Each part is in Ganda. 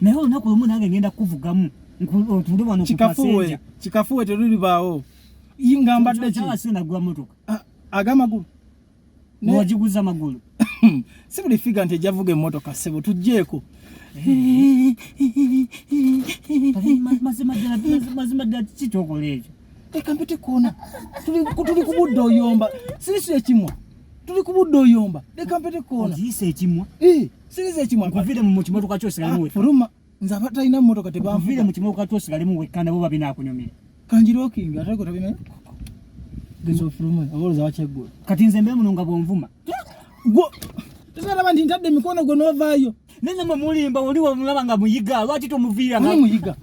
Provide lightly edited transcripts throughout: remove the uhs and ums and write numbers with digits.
Naye olunaku lumu nange ngenda kukuvugamu otuule wano ku Kikafuwe, passenger. kikafuwe terulibaawo. Nga mbadde ki? Kyawa sinagula motoka. Ah, ag'amagulu. Wagiguza magulu. Si buli figa nti ejavuga emmotoka ssebo, tuggyeko. Mazima ddala, mazima ddala, kiki kyokola ekyo? Leka mpite koona. Tuli ku budde oyomba. Sirisira ekimwa. Tuli ku budde oyomba. Leka mpite koona. Ogiyise ekimwa? Eh, siriza ekimwa. Nkuvire mu kimotoka kyo osigalemu wekka. Fuluma. Nze abatalina mmotoka tebanvuga. Nkuvire mu kimotoka kyo osigalemu wekka nabo babinaakunyumira. Kangirokinga ate gwe tobimanyi. Geza ofulume oba olowooza wakyeggula. Kati nze mbe muno nga bw'onvuma. Gwe tosalaba nti ntadde emikono gwe n'ovaayo. Naye namwe mulimba, oli wamulaba nga muyiga, lwaki tomuviira nga Ani muyiga?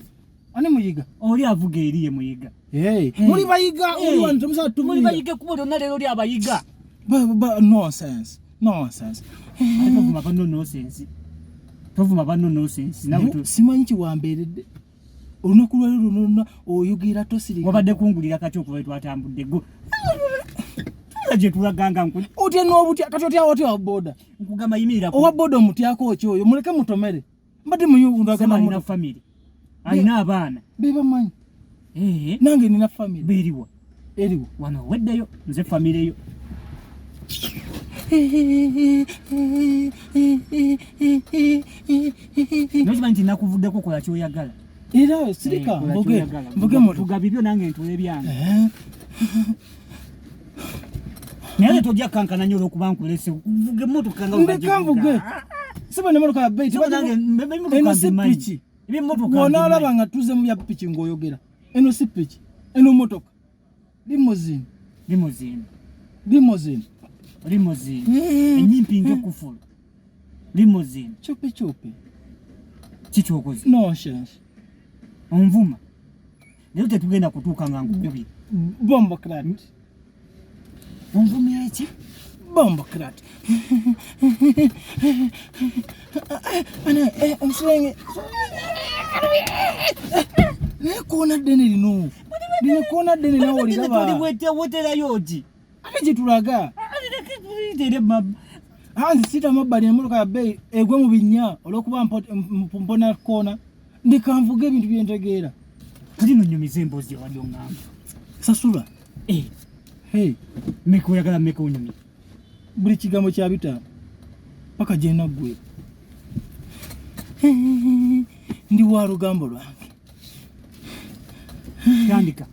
Ani muyiga? Oli avuga eri ye muyiga. Hey, muli bayiga, oli wano temusobola Muli tubuulira. bayiga ekkubo lyonna leero oli abayiga. Ba, nonsense. Nonsense. Ate tovuma banno nonsense. Tovuma banno nonsense. Nawe Simanyi kiwambeeredde. Olunaku lwaleero luno lwonna oyogera tosirika. Wabadde kungulira kati okuva lwe twatambudde gwo. Tula gye tulaganga nku. Otya n'obutya, kati otya otya owa boda? Nkugamba yimirira ku. Owa boda omutyako ki oyo? Muleke mutomere. Mbadde muyi ndagana Sema alina muto. family. Alina abaana. Be bamanyi. Nange nina family. Beriwa. Eriwa. Wano oweddeyo nze family yo. Nokimanyi nti nakuvuddeko kola ky'oyagala. Era sirika, Kola mvuge, ky'oyagala. mvuge moto. Vuga bibyo nange ntuule ebyange. Naye tojja kankana nnyo olw'okuba nkulese. Vuga emmotoka nga Ndeka mvuge. Siba n'emmotoka ya bbeeyi, Siba nange, emmotoka Eno si mbimanyi. piki. Eby'emmotoka Bw'onaalaba mbimanyi. nga tuzze mu bya piki ng'oyogera. Eno si piki. Eno mmotoka. Limousine. Limousine. Limousine. Limousine. Ennyimpi ng'ekufulu. Limousine. Chupi chupi. Kikyokoze. Nonsense. Onvuma. Naye tetugenda kutuuka nga nkukubye. Bombo crat. Onvumya ki? Bombo crat. Ana, omusilenge. Naye koona ddene lino. Lino koona ddene nawe oliraba. Weterayo ki? Ate gye tulaga. Nze siita mabbali emmotoka ya bbeeyi egwe mu binnya olw'okuba mpona koona. Ndeka nvuge ebintu bye ntegeera. Kati nno nnyumiza emboozi gye wali oŋŋamba. Sasula. Hey. Mmeka oyagala mmeka onyumye? Buli kigambo kya 500 paka gye naggwera. Ndi wa lugambo lwange. Tandika.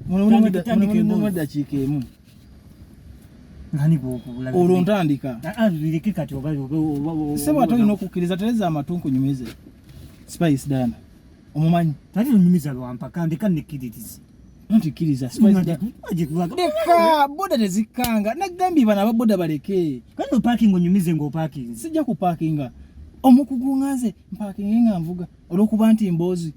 Muno mulimu Tandika, tandika mulimu emboozi. eddakiika emu. Ngani bw'okubula? Olwo ntandika. Bireke kati oba, oba, oba, oba, Ssebo ate olina okukkiriza, tereza amatu nkunyumize. Spice Diana. Omumanyi? Tali onyumiza lwa mpaka, ndeka nekkiririze. Anti kkiriza, Spice Diana. Leka, boda tezikkanga. Nagambye bano aba boda baleke. Kati opaakinga onyumize ng'opaakinze. Sijja kupaakinga. Omukugu nga nze mpaakinge nga nvuga olw'okuba nti mboozi.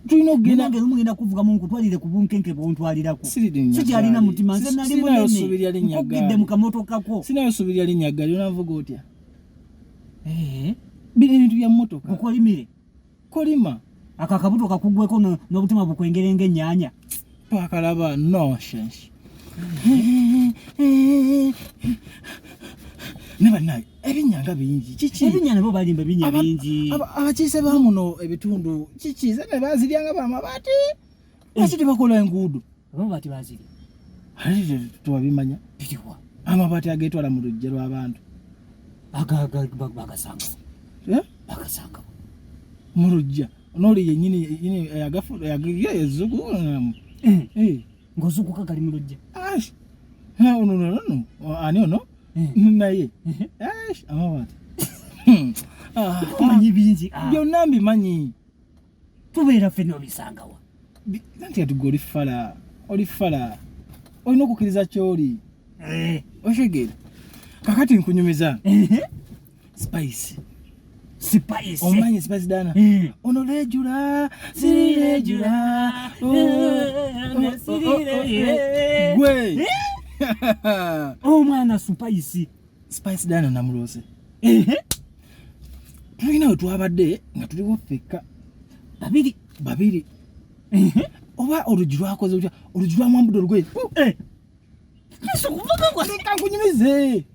Tulina okugenda. Nange lumu ngenda kuvugamu nkutwalire ku bunkenke bw'ontwalirako. Siridi nnyagaali. Sikyalina mutima, nze nali Sinayo munene. ssuubi lya linnya Nkugidde ggaali. mu kamotoka ko. Sinayo ssuubi lya linnya ggaali, onanvuga otya? Bino ebintu bya mmotoka. Nkukolimire. Kolima. Ako akabuto kakugweko n'obutima bukwengere ng'ennyaanya. Twakalaba nonsense. Ne bannange, ebinnya nga bingi. Kiki? Ebinnya nabo balimba ebinnya bingi. Abakiise ba muno ebitundu kiki? Ze ne baziryanga b'amabaati. Lwaki tebakola enguudo? Amabaati bazirya. Ate tewabimanya. Biriwa? Amabaati ageetwala mu luggya lw'abantu. Bagasanga. Bagasanga. Mu luggya. N'oli yennyini, yennyini, ye ezzuku, Ng'ozuukuka gali mu luggya. Ash. Ha, ono, ono, ono. Ani ono? Naye. Ash, amabaati. Omanyi bingi. Byonna mbimanyi. Tubeera ffenna obisangawa. Anti kati gwe oli fala, oli fala. Olina okukkiriza ky'oli. Okitegeera? Kakati nkunyumiza. Spice. Spice. Omanyi Spice Diana? Ono lejula, siri lejula. Siri lejula. Gwe. Omwana Spice. Spice Diana namuloose. Tulina we twabadde nga tuliwo ffekka. Babiri. Babiri. Oba oluggi lwakoze lutya? Oluggi lwamwambudde olugoye. Leka nkunyumize.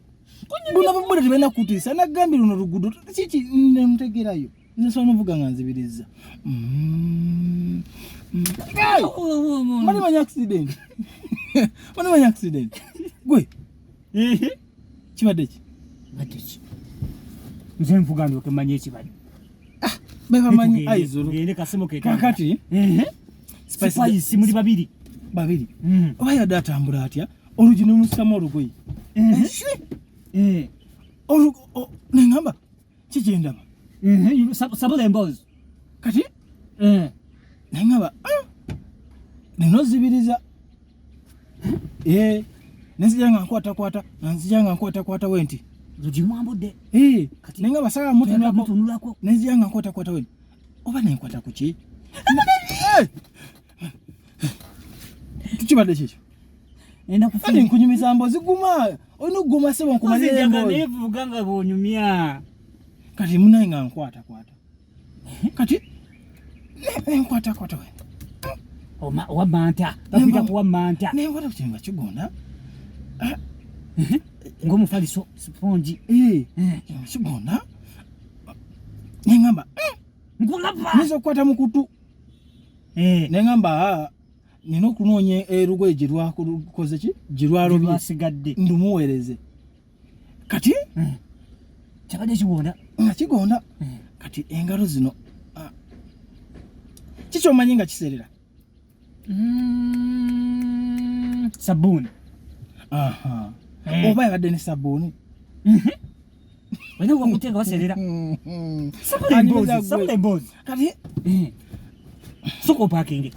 Buno ababoda tebalina kutiisa. Nagambye luno luguudo. Kiki ntegeerayo. Nze nsobola novuga nga nzibirizza. Mani manya accident. Mani manya accident. Gwe. Kibadde ki? Kibadde ki? Nze nvuga ndyoke manye ekibadde. Ah, bebamanyi aizulu. Tugende kasimu ke. Kakati. Spice muli babiri. Babiri. Oba yadde atambula atya? Olugi nemussaamu olugoye. Nengamba kikyendaba. Sabula emboozi. Kati nengamba nina ozibiriza. Nenzija nga nkwatakwata, nga nzija nga nkwatakwata we nti. Lugi mwambudde. Nengamba saagala mutunulako. Nenzija nga nkwatakwata we nti. Oba nenkwata ku ki? Tukibadde kikyo. Kati nkunyumiza mbozi guma. Olina okuguma ssebo nkumalire emboozi. Nevuga nga bw'onyumya. Kati munaye nga nkwatakwata. Kati nkwatakwata we. Owa manta. Bakuyita kuwa manta. Nenkwata ku kintu nga kigonda. Ng'omufaliso sipongi. Kigonda. Nengamba. Nkulaba. Nyinza okukwata mu kutu. Nengamba nina okunoonya erugoye gye lwakoze ki? Gye lwalobye. Lwasigadde. Ndumuweereze. Kati kyabadde kigonda. Nga kigonda. Kati engalo zino kikyomanyi nga kiseerera? Sabbuuni. Oba yabadde ne sabbuuni. Olina okubakutte nga baseerera. Sabula emboozi, sabula emboozi. Kati sooka opaakinge.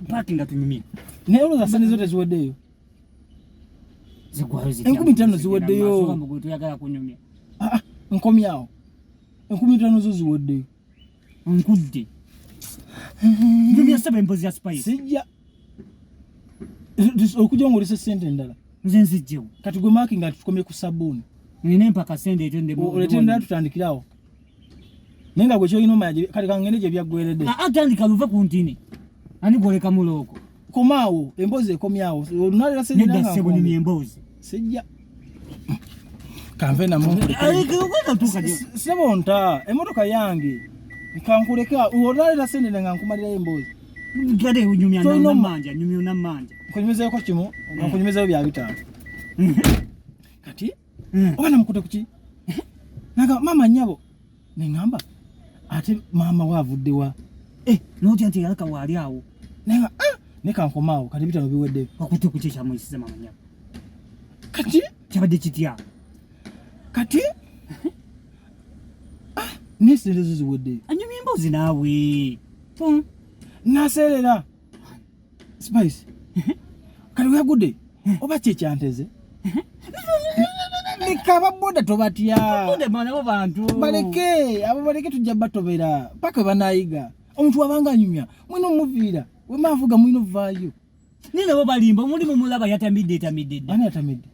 Paakinga tunyumye. Naye olowooza ssente zo teziweddeyo? Zigwayo zitya? 5000 ziweddeyo. Mbu tuyagala kunyumya. Nkomyawo. 5000 zo ziweddeyo. Nkudde. Nyumya ssebo emboozi ya Spice. Sijja. Okujja ng'olese ssente endala. Nze nzijjewo. Kati gwe maakinga nga tukomye ku sabbuuni. Nina empaka ssente ezo nde. Oleete endala tutandikirawo. Naye nga gwe ky'olina omanya kati kangende gye byaggweredde. Tandika luve ku ntini. Ani gw'oleka mulooko? Komaawo, emboozi ekomyawo. Olunaleera ssente Nedda endala nga ssebo, nkomye. nyumya emboozi. Sijja. Kanve namwe nkuleke. Ssebo nta, emmotoka yange. Kankuleke, olunaleera ssente endala nga nkumalirayo emboozi. Kale nyumya Tolina nammanja, nyumya nammanja. Nkunyumizeeko kimu, nkunyumizeeyo bya 5. Kati oba namukute ku ki? Naga maama nnyabo. Ne ŋŋamba ate maama we avudde wa? N'otya nti yalaka waali awo. Naye nga, ne kankomaawo kati 5 biweddeyo. Wakutte ku ki ekyamuyisiza maama nnyabo? Kati kyabadde kitya? Kati n'essente zo ziweddeyo. Anyumya emboozi naawe. Naseerera. Spice. Kati weyagudde oba ki ekyanteze? Leka ababoda tobatya. Boda nabo bantu. Baleke, abo baleke tujja batobera paka we banaayiga. Omuntu wabanga anyumya, mwina omuviira, we maavuga mwina ovaayo. Naye nabo balimba, mulimu mulaba yatamidde etamidde dda. Ani yatamidde?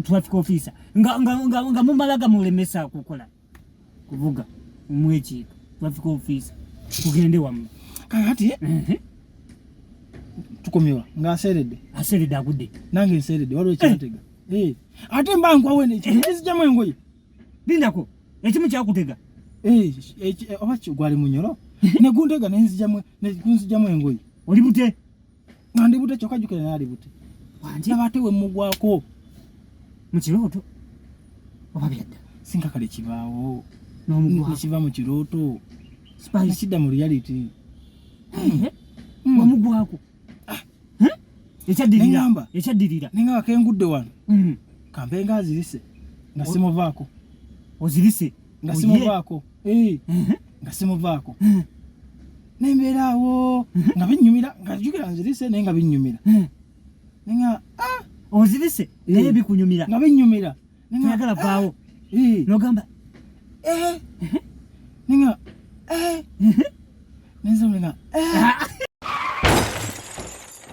Traffic officer. Nga mumala gamulemesa kukola. Kuvuga mwekiika. Traffic officer. Tugende wammwe. Kakati tukomyewa ng'aseeredde. Aseeredde agudde. Nange nseeredde, waliwo ekyantega. Ate mba nkwawo eno ekyo, nzigyamu engoye. Lindako, ekimu kyakutega. Oba gwali munyolo? Ne guntega ne nzigyamu engoye. Oli bute? Nga ndi bute kyokka jjukira naye ali bute. Wangi? Laba ate we mugwako. Mu kirooto? Oba byadda? Sinkakale kibaawo. N'omugwako. Ne kiva mu kirooto. Spice. Ne kidda mu reality. Wamugwako. Ekyaddirira. Nengamba. Ekyaddirira. Nengamba kengudde wano. Kampe nga azirise. Nga simuvaako. Ozirise. Nga Oye. simuvaako. Nga simuvaako. Nembeera awo. Nga binnyumira, nga jjukira nzirise naye nga binnyumira. Nenga, Ozirise naye bikunyumira. Nga binnyumira. Nenga, Toyagala vaawo. N'ogamba, Nenga, Nenza nenga,